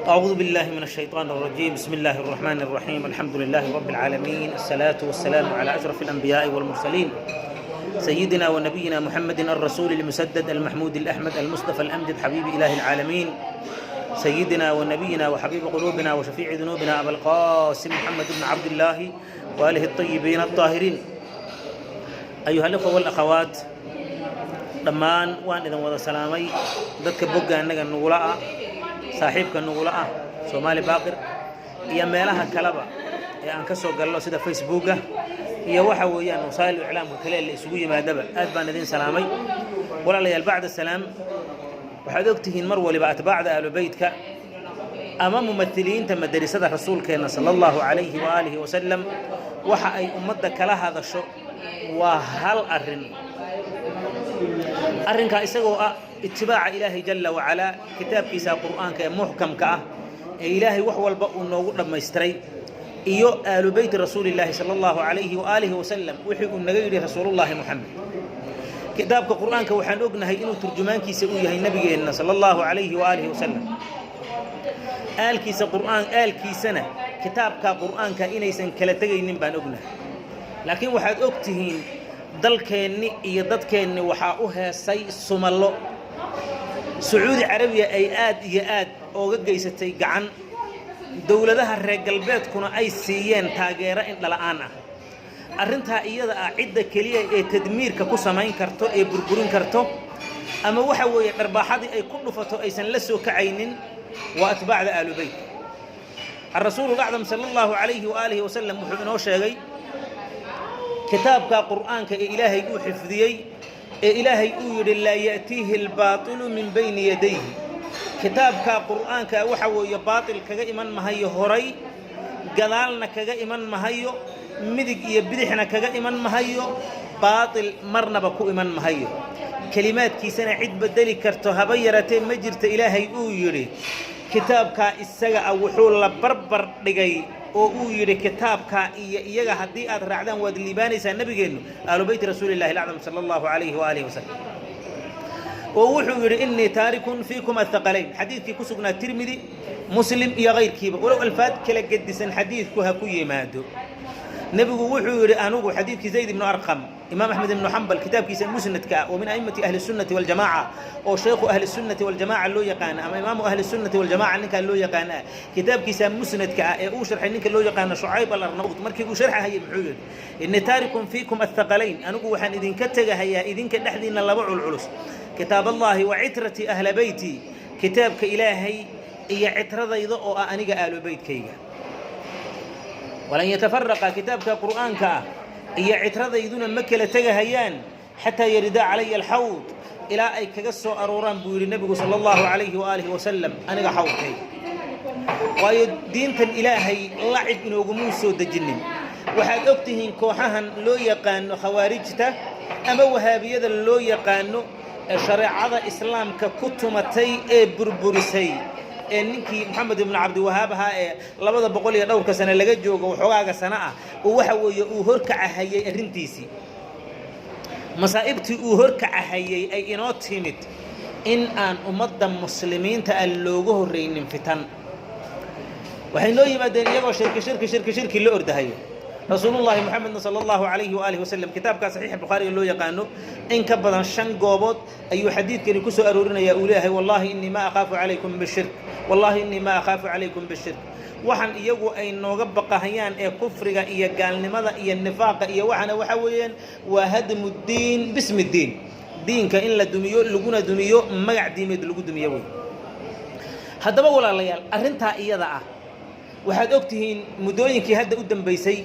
أعوذ بالله من الشيطان الرجيم. بسم الله الرحمن الرحيم. الحمد لله رب العالمين، الصلاة والسلام على أشرف الأنبياء والمرسلين، سيدنا ونبينا محمد الرسول المسدد المحمود الأحمد المصطفى الأمجد، حبيب إله العالمين، سيدنا ونبينا وحبيب قلوبنا وشفيع ذنوبنا أبا القاسم محمد بن عبد الله وآله الطيبين الطاهرين. أيها الأخوة والأخوات، Dhammaan waan idin wada salaamay dadka bogga annaga nugula ah, saaxiibka nugula ah, Soomaali Baaqir iyo meelaha kaleba ee aan ka soo galno, sida Facebooka iyo waxa weeyaan wasaa'il iclaamka kale ee la isugu yimaadaba, aad baan idin salaamay, walaalayaal. Bacda salaam, waxaad ogtihiin mar waliba atbaacda Aalubeytka ama mumathiliinta madrasada rasuulkeenna sala Allahu calayhi waaalihi wasalam waxa ay ummadda kala hadasho waa hal arrin. Arrinkaa isagoo ah itibaaca Ilaahay jalla wacalaa, kitaabkiisa Qur'aanka ee muxkamka ah ee Ilaahay wax walba uu noogu dhammaystiray, iyo aalu beyti rasuulillaahi sala Allahu calayhi waaalihi wasalam, wixii uu naga yidhi rasuulullaahi Muxamed. Kitaabka Qur'aanka waxaan ognahay inuu turjumaankiisa uu yahay nabigeenna sala Allahu calayhi waaalihi wasalam. Aalkiisa qur'aan, aalkiisana kitaabka Qur'aanka inaysan kala tegaynin baan ognahay. Laakiin waxaad og tihiin dalkeenni iyo dadkeenni waxaa u heesay sumallo Sacuudi Carabiya ay aad iyo aad ooga geysatay gacan, dowladaha reer galbeedkuna ay siiyeen taageero indhala'aan ah. Arrintaa iyada ah cidda keliya ee tadmiirka ku samayn karto ee burburin karto, ama waxa weeye dharbaaxadii ay ku dhufato aysan la soo kacaynin, waa atbaacda Aalubeyt. Alrasuulu Alacdam sala Allahu calayhi waaalihi wasalam wuxuu inoo sheegay kitaabka Qur'aanka ee Ilaahay uu xifdiyey, ee Ilaahay uu yidhi: "Laa ya'tiihi albaatilu min bayni yadayhi." Kitaabka Qur'aanka waxa weeye baatil kaga iman mahayo horay, gadaalna kaga iman mahayo, midig iyo bidixna kaga iman mahayo, baatil marnaba ku iman mahayo. Kelimaadkiisana cid bedeli karto haba yaratee ma jirta, Ilaahay uu yidhi. Kitaabkaa isaga ah wuxuu la barbar dhigay oo uu yidhi kitaabkaa iyo iyaga haddii aad raacdaan waad liibaanaysaa, nabigeennu, aalu beyti rasuulillahi alacdam sala Allahu calayhi waaalihi wasalam, oo wuxuu yidhi: "Innii taarikun fiikum athaqalayn." Xadiidkii ku sugnaa Tirmidi, Muslim iyo kayrkiiba, walow alfaad kala gedisan xadiidku ha ku yimaado, nebigu wuxuu yidhi anugu, xadiidkii Zayd ibnu Arqam, Imaam Axmed ibnu Xambal kitaabkiisa musnadka ah oo min a'immati ahli sunnati waljamaca, oo sheekhu ahli sunnati waljamaca loo yaqaana ama imaamu ahli sunnati waljamaca ninkaa loo yaqaana ah, kitaabkiisa musnadka ah ee uu sharxay ninka loo yaqaano Shucayb Alarnaut, markii uu sharxahayay muxuu yidhi? "Innii taarikun fiikum athaqalayn." Anigu waxaan idinka tegahayaa idinka dhexdiinna laba culculus: kitaab Allahi wa citrati ahla beyti, kitaabka Ilaahay iyo citradayda oo ah aniga aalu beytkayga. Walan yatafaraqa, kitaabka Qur'aanka ah iyo citradayduna ma kala tegahayaan, xataa yaridaa calaya alxawd, ilaa ay kaga soo arooraan, buu yidhi nebigu sala Allahu calayhi waaalihi wasalam, aniga xawdkayga. Waayo, diintan Ilaahay lacib inoogumuu soo dejinin. Waxaad og tihiin kooxahan loo yaqaano khawaarijta ama wahaabiyada loo yaqaano ee shareecada Islaamka ku tumatay ee burburisay, ee ninkii Moxamed ibnu Cabdiwahaab ahaa ee 200 iyo dhowrka sane laga joogo waxoogaaga sano ah uu waxa weeye uu horkacahayey arrintiisii, masaa'ibtii uu horkacahayey ay inoo timid in aan ummadda muslimiinta aan looga horraynin fitan. Waxay noo yimaadeen iyagoo shirki, shirki, shirki, shirki la ordahayo. Rasuulullahi Moxamedna sala Allahu calayhi waalihi wasalam kitaabkaa Saxiixa Bukhaariga loo yaqaano in ka badan shan goobood ayuu xadiidkani ku soo aroorinaya. Uu leeyahay: "Wallahi innii ma akhaafu calaykum bishirk, wallahi innii ma akhaafu calaykum bishirk." Waxaan iyagu ay nooga baqahayaan ee kufriga iyo gaalnimada iyo nifaaqa iyo waxana waxa weeyaan waa hadmu ddiin bismi ddiin, diinka in la dumiyo, laguna dumiyo magac diimeed lagu dumiyo wey. Haddaba walaalayaal, arrintaa iyada ah waxaad og tihiin muddooyinkii hadda u dambaysay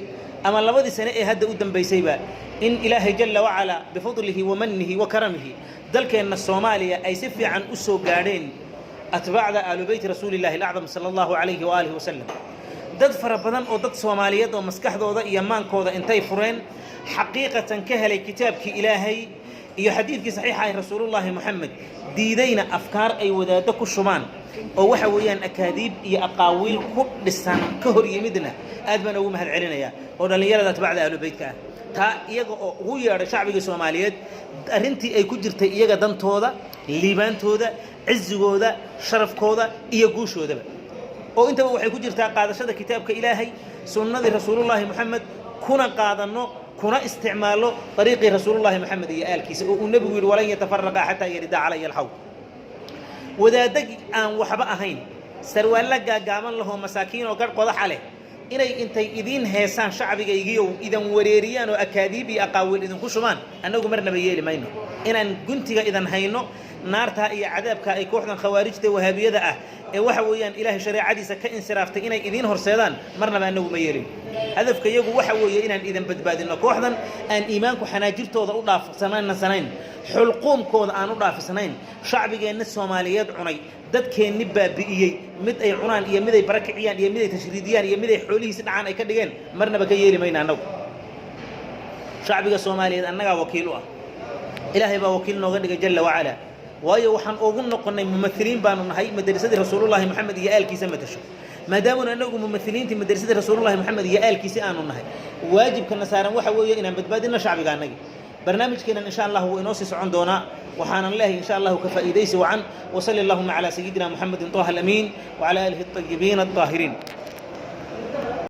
ama labadii sane ee hadda u dambaysayba in Ilaahay jalla wacalaa bifadlihi wa mannihi wa karamihi dalkeenna Soomaaliya ay si fiican u soo gaadheen atbaacda aalu beyti rasuulillahi alacdam sala Allahu calayhi waaalihi wasalam. Dad fara badan oo dad Soomaaliyeed oo maskaxdooda iyo maankooda intay fureen xaqiiqatan ka helay kitaabkii Ilaahay iyo xadiidkii saxiixa ah rasuulullaahi Moxamed, diidayna afkaar ay wadaaddo ku shubaan oo waxa weeyaan akaadiib iyo aqaawiil ku dhisan ka hor yimidna, aad baan ugu mahad celinayaa oo dhallinyarada atbaacda ahlu beytka ah taa iyaga oo ugu yeedhay shacbigii Soomaaliyeed arrintii ay ku jirtay iyaga dantooda, liibaantooda, cizigooda, sharafkooda iyo guushoodaba. Oo intaba waxay ku jirtaa qaadashada kitaabka Ilaahay, sunnadii Rasuulullaahi Moxamed, kuna qaadanno kuna isticmaallo dariiqii Rasuulullaahi Moxamed iyo aalkiisa, oo uu Nebigu yidhi: "Walan yatafaraqa xataa yarida calaya alxawd." Wadaaddag aan waxba ahayn, sarwaallo gaagaaban lahoo masaakiin oo garh qodaxa leh, inay intay idiin heesaan shacbigaygiiyow idan wareeriyaan oo akaadiib iyo aqaawiil idinku shubaan, annagu marnaba yeeli mayno. Inaan guntiga idan hayno, naartaa iyo cadaabka ay kooxdan khawaarijta wahaabiyada ah ee waxa weeyaan Ilaahay shareecadiisa ka insiraaftay inay idiin horseedaan, marnaba annagu ma yeelin. Hadafka iyagu waxa weeye inaan idin badbaadino kooxdan aan iimaanku xanaajirtooda u dhaafsanayn, xulquumkooda aan u dhaafisnayn, shacbigeenna Soomaaliyeed cunay, dadkeenni baabi'iyey, mid ay cunaan iyo mid ay barakiciyaan iyo mid ay tashriidiyaan iyo mid ay xoolihiisi dhacaan ay ka dhigeen. Marnaba ka yeeli mayna annagu. Shacbiga Soomaaliyeed annagaa wakiil u ah. Ilaahay baa wakiil nooga dhigay jalla wacalaa, waayo waxaan ugu noqonnay mumahiliin baanu nahay madrasadii Rasuulullahi Moxamed iyo aalkiisa matasho. Maadaamuna anagu mumahiliintii madrasadii Rasuulullahi Moxamed iyo aalkiisi aanu nahay, waajibkana saaran waxa weeye inaan badbaadino shacbiga annagi. Barnaamijkeenan insha Allah wuu inoo sii socon doonaa. Waxaanan leeyahay, insha Allahu, ka faa'iidaysi wacan. Wasali allahuma calaa sayidina Muxamedin طaha alamiin wacala aalihi الطayibiin الطaahiriin.